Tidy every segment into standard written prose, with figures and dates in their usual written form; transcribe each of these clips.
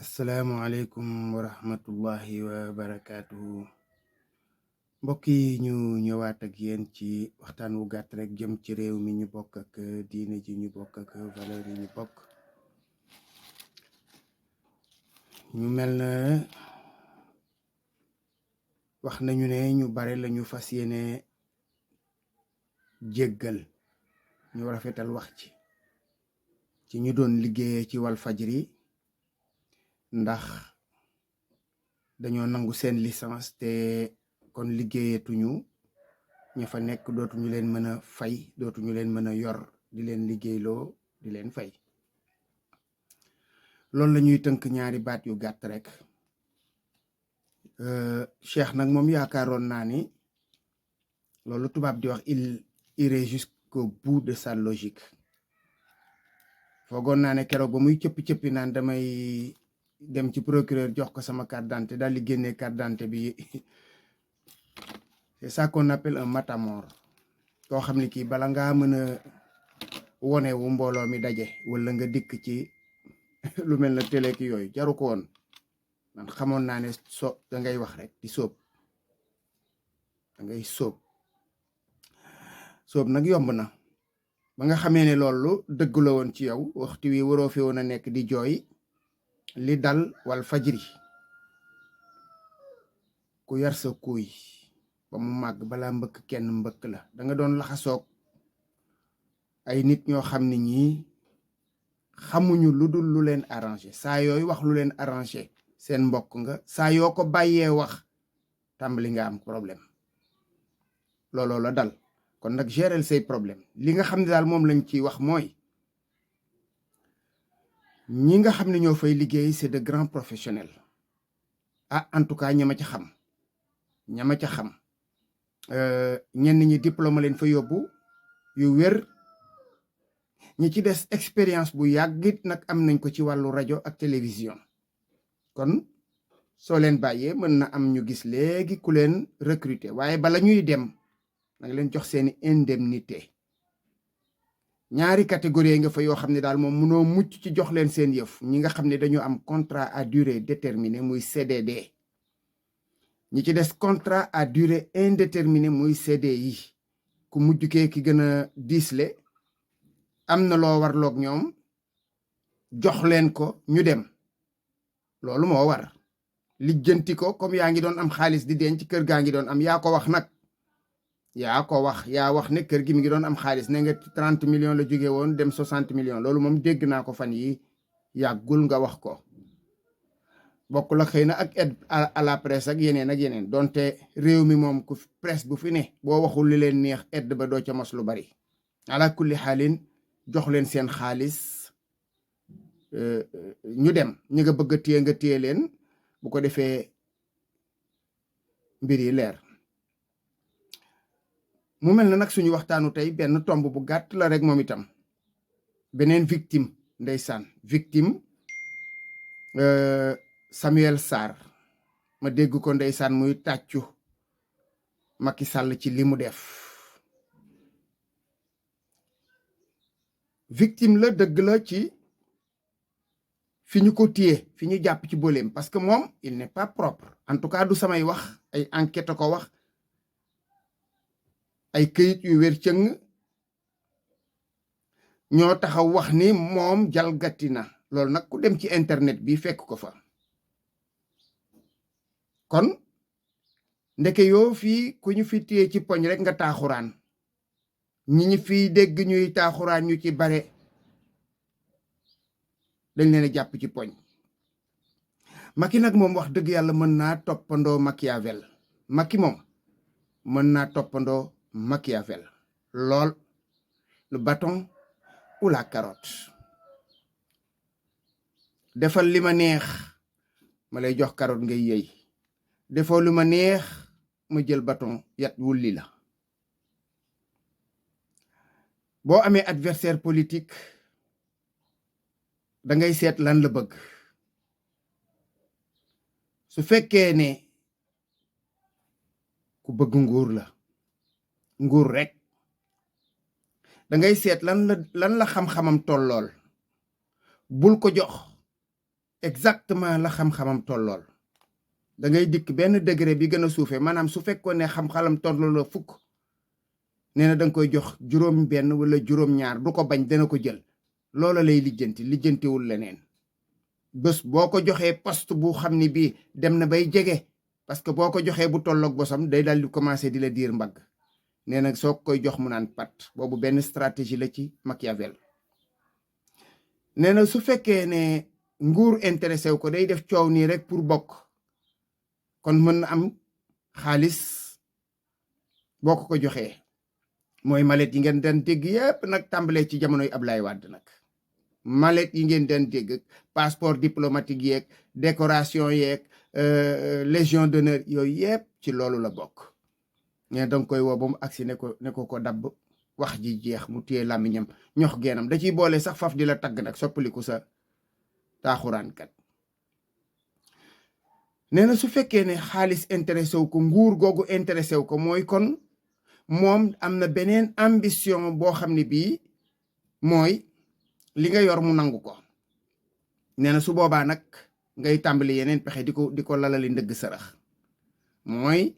Asalaamualeykum wa rahmatullahi wa barakaatuhu. Mbokk yi ñu ñëwaat ak yéen ci waxtaan wu gàtt rek jëm ci réew mi ñu bokk ak diine ji ñu bokk ak valeur yi ñu bokk. ñu mel na wax nañu ne ñu bare lañu fas yéene jéggal ñu rafetal wax ci ñu doon liggéeyee ci Walfadjri ndax dañoo nangu seen licence te kon liggéeyatuñu ña fa nekk dootuñu leen mën a fay dootuñu leen mën a yor di leen liggéeyloo di leen fay. loolu la ñuy tënk ñaari baat yu gàtt rek. Cheikh nag moom yaakaaroon naa ni loolu tubaab di wax il irait jusqu'au bout de sa logique. foogoon naa ne keroog ba muy cëppi naan damay dem ci procureur jox ko sama carte d'identité daal di génne carte d'identité bi c'est ça qu'on appelle un matamor. koo xam ne kii bala ngaa mën a wone wu mbooloo mi daje wala nga dikk ci lu mel na télé ki yooyu jaru ko woon. man xamoon naa ne da ngay wax rek di sóob da ngay sóob nag yomb na ba nga xamee ne loolu dëgg la woon ci yow waxtu wi waroo fi woon a nekk di jooy li dal Walfadjri. ku yar sa kuy ba mu màgg balaa mbëkk kenn mbëkk la. da nga doon laxasoog ay nit ñoo xam ne ñii xamuñu lu dul lu leen arrangé. saa yooyu wax lu leen arrangé seen mbokk nga, saa yoo ko bàyyee wax tàmbali nga am problème. looloo la dal. kon nag gérer say problème. li nga xam ne daal moom lañ ciy wax mooy ñi nga xam ne ñoo fay liggéey c'est de grands professionnels. en tout cas ñama ca xam ñenn ñi diplôme leen fa yóbbu yu wér. ñi ci des expérience bu yàggit nag am nañ ko ci wàllu rajo ak télévision. kon soo leen bàyyee mën na am ñu gis léegi ku leen recruter waaye bala ñuy dem nag leen jox seeni indemnité. ñaari catégorie nga fa yoo xam ne daal moom mënoo mucc ci jox leen seen yëf. ñi nga xam ne dañoo am contrat à durée déterminée muy CDD. ñi ci des contrat à durée indéterminée muy CDI. ku mujj kee ki gën a diisle am na loo warloog ñoom jox leen ko ñu dem. loolu moo war lijjanti ko comme yaa ngi doon am xaalis di denc kër gaa ngi doon am. yaa ko wax nag yaa wax ne kër gi mi ngi doon am xaalis ne nga 30 millions la jóge woon dem 60 millions. loolu moom dégg naa ko fan yi yàggul nga wax ko. bokk la xëy na ak aide à la presse ak yeneen donte réew mi moom ku presse bu fi ne boo waxul li leen neex aide ba doo ca mos lu bari. ala kulli xaalin jox leen seen xaalis ñu dem. ñi nga bëgg a téye nga téye leen bu ko defee mbir yi leer. mu mel na nag suñu waxtaanu tey benn tomb bu gàtt la rek moom itam. beneen victime ndeysaan victime Samuel Sarr. ma dégg ko ndeysaan muy tàccu Macky Sall ci li mu def. victime la dëgg la ci fi ñu ko téye fi ñu jàpp ci boleem parce que moom il n'est pas propre. en tout cas du samay wax ay enquête ko wax ay këyit yu wér cëng ñoo taxaw wax ni moom jalgati na. loolu nag ku dem ci internet bi fekk ko fa. kon ndeke yoo fii ku ñu fi téye ci poñ rek nga taaxuraan. ñi fi dégg ñuy taaxuraan ñu ci bare dañ leen a jàpp ci poñ. Macky nag moom wax dëgg yàlla mën naa toppandoo Machiavel. Macky moom mën naa toppandoo Machiavel lool. le bâton ou la carotte. defal li ma neex ma lay jox carotte ngay yëy. defoo lu ma neex ma jël bâton yat wulli la. boo amee adversaire politique da ngay seet lan la bëgg. su fekkee ne ku bëgg nguur la nguur rek da ngay seet lan la xam-xamam tollool. bul ko jox exactement la xam-xamam tollool. da ngay dikk benn degré bi gën a suufee maanaam su fekkoon ne xam-xalam tolloo la fukk nee na da nga koy jox juróom benn wala juróom ñaar du ko bañ dana ko jël. loola lay lijjantiwul leneen. bés boo ko joxee poste bu xam ni bii dem na bay jege parce que boo ko joxee bu tolloog bosam day daal di commencé di la diir mbagg nee na soo koy jox mu naan pat boobu benn stratégie la ci Machiavel. nee na su fekkee ne nguur intéressé wu ko day def coow nii rek pour bokk kon mën na am xaalis boo ko joxee mooy malet yi ngeen daan dégg yépp nag tàmbalee ci jamonoy Ablaye Wade nag. malet yi ngeen daan dégg passeport diplomatique yeeg décoration yeeg légion d'honneur yooyu yépp ci loolu la bokk. mais danga koy woo ba mu agsi ne ko dabb wax ji jeex mu téye làmmiñam ñox geenam da ciy boole sax faf di la tagg nag soppaliku sa taaxuraankat. nee na su fekkee ne xaalis intéressé wu ko nguur googu intéressé wu ko mooy kon moom am na beneen ambition boo xam ne bii mooy li nga yor mu nangu ko. nee na su boobaa nag ngay tàmbali yeneen pexe di ko lalali ndëgg sërëx mooy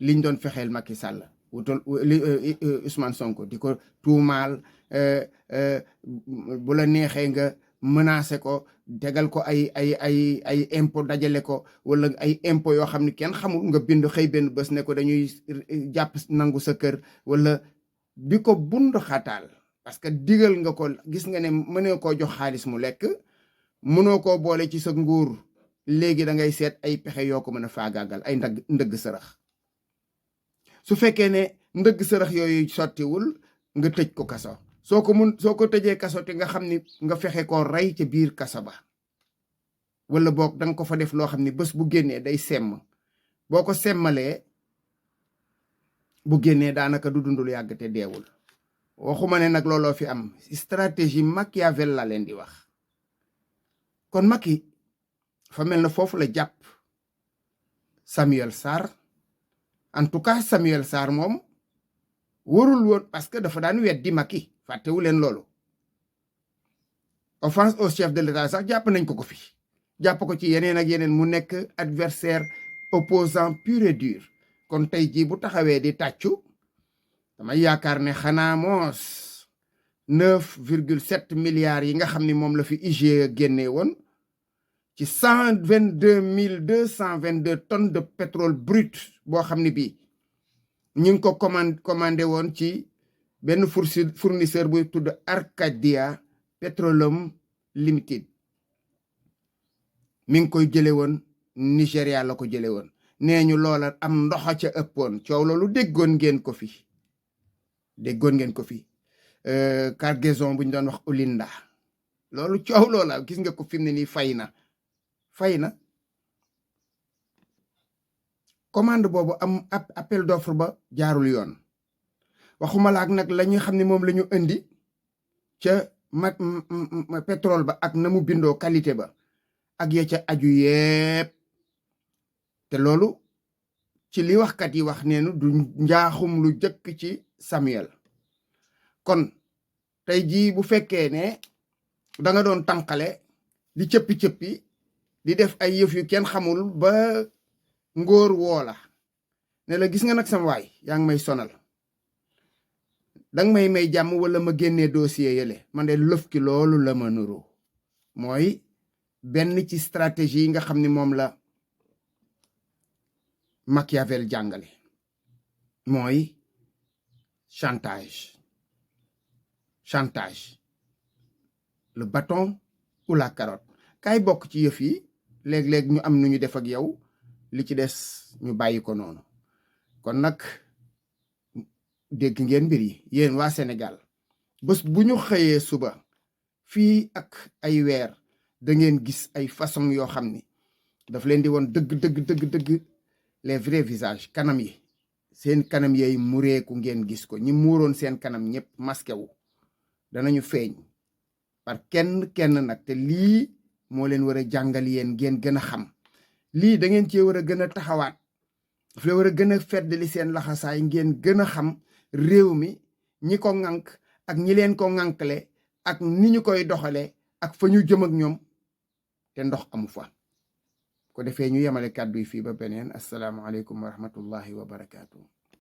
liñ doon fexeel Macky Sall wutal Ousmane Sonko di ko tuumaal bu la neexee nga menacé ko tegal ko ay impôt dajale ko wala ay impôt yoo xam ne kenn xamul nga bind xëy benn bés ne ko dañuy jàpp nangu sa kër wala di ko bund xataal parce que digal nga ko gis nga ne mënoo koo jox xaalis mu lekk mënoo koo boole ci sa nguur léegi da ngay seet ay pexe yoo ko mën a faagaagal ay ndëgg sërëx. su fekkee ne ndëgg sërëx yooyu sottiwul nga tëj ko kaso soo ko tëjee kaso te nga xam ni nga fexe koo rey ca biir kaso ba wala boog danga ko fa def loo xam ni bés bu génnee day semm boo ko semmalee bu génnee daanaka du dundul yàgg te deewul. waxuma ne nag looloo fi am stratégie Machiavel la leen di wax. kon Macky fa mel na foofu la jàpp Samuel Sarr. en tout cas Samuel Sarr moom warul woon parce que dafa daan weddi Macky fàttewu leen loolu. offense au chef de l'État sax jàpp nañ ko fi jàpp ko ci yeneen ak yeneen mu nekk adversaire opposant pur et dur. kon tey jii bu taxawee di tàccu dama yaakaar ne xanaa moos 9,7 milliards yi nga xam ni moom la fi IGE génnee woon ci 122 tonnes de pétrole brut boo xam ne bii ñu ngi ko commandé woon ci benn fournisseur buy tudd Arcadia Petroleum Limited mi ngi koy jële woon Nigéria la ko jële woon. nee ñu loola am ndoxa ca ëppoon coow loolu déggoon ngeen ko fi cargaison bu ñu doon wax Olinda loolu coow loola gis nga ko fi mu ne nii fay na commande boobu am appel d'offre ba jaarul yoon waxuma laak nag la ñu xam ne moom la ñu indi ca pétrole ba ak na mu bindoo qualité ba ak ya ca aju yépp te loolu ci li waxkat yi wax neenu du njaaxum lu jëkk ci Samuel. kon tey jii bu fekkee ne da nga doon tànqale di cëppi-cëppi di def ay yëf yu kenn xamul ba ngóor woola ne la gis nga nag sama waay yaa ngi may sonal danga may jàmm wala ma génnee dossier yële man de lëf ki loolu la ma nuru mooy benn ci stratégie yi nga xam ni moom la Machiavel jàngale mooy chantage le bâton ou la carotte kaay bokk ci yëf yi léeg-léeg ñu am nu ñu def ak yow li ci des ñu bàyyi ko noonu. kon nag dégg ngeen mbir yi yéen waa Sénégal bés bu ñu xëyee suba fii ak ay weer da ngeen gis ay façon yoo xam ni daf leen di woon dëgg les vrais visages kanam yi seen kanam yooyu mureeku ngeen gis ko ñi muuroon seen kanam ñëpp masqué wu danañu feeñ par kenn nag te lii moo leen war a jàngal yéen ngeen gën a xam lii da ngeen cee war a gën a taxawaat daf la war a gën a feddali seen laxasaay ngeen gën a xam réew mi ñi ko ŋànk ak ñi leen ko ŋànkle ak ni ñu koy doxale ak fa ñu jëm ak ñoom te ndox amu fa ko defee ñu yemale kàddu yi fii ba beneen assalaamu aleykum wa rahmatullahi wa barakaatu.